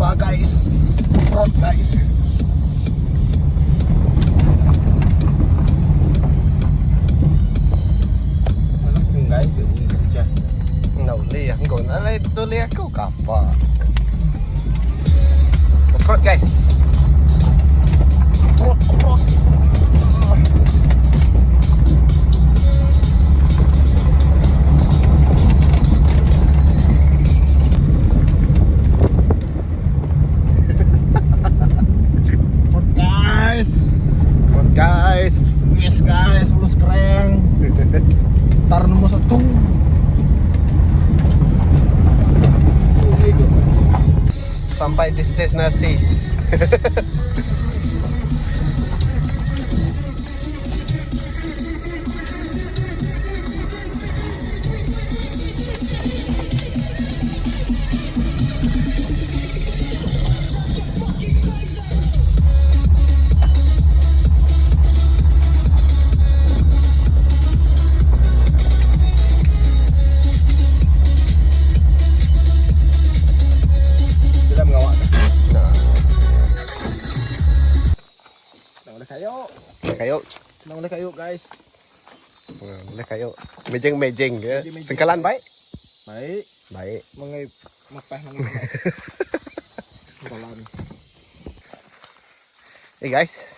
Ba guys. Road guys. Enda ulih aku alai tulih aku kapa. Off-road guys. Off-road, off-road. Off-road guys. Off-road guys. Yes guys, lulus keren. Ntar nemu satu. Sampai destinasi. Kayu. Senang oleh kayu guys. Oleh kayu. Mejeng mejeng ke. Sengkalan baik. Baik. Baik. Mengai mapah mengai. Sengkalan. Hey guys.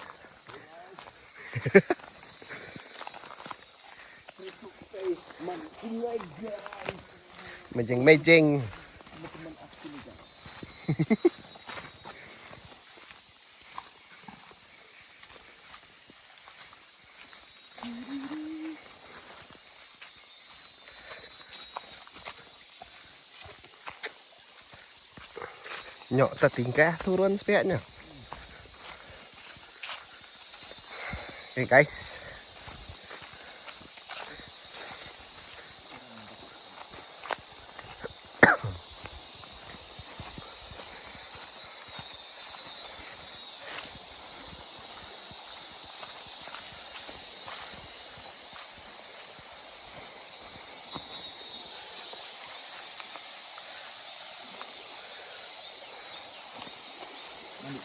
Mejeng mejeng. Nyok tertingkah turun sepiaknya. Okay guys.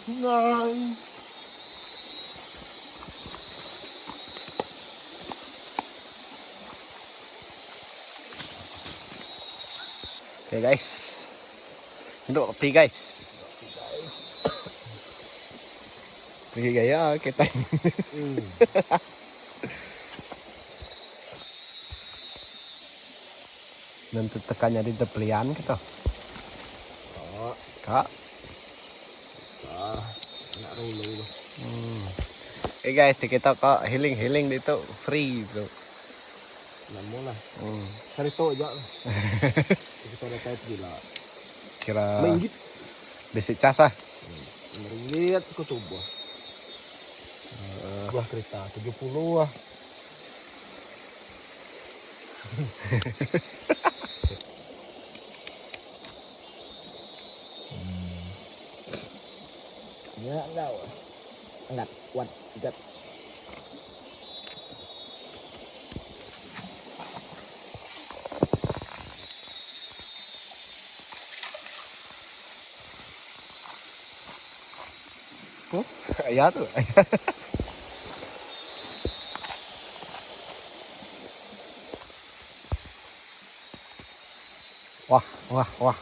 Sungai. Okay guys. Duduk kopi guys. Pergi gaya kita. Nanti tekan jadi tepelian kita. Kak. Kak. Ah, nak rolo tu. Okay guys, kita kok healing healing itu free tu. Nama lah. Hmm. Sari tu je lah. Kita ada type gila. Kira Ringgit. basic cas lah. Ringgit aku tubuh. Sebuah kereta 70 lah. Ya enggak. Enggak kuat ikat. Oh, ya tu. Wah, wah, wah.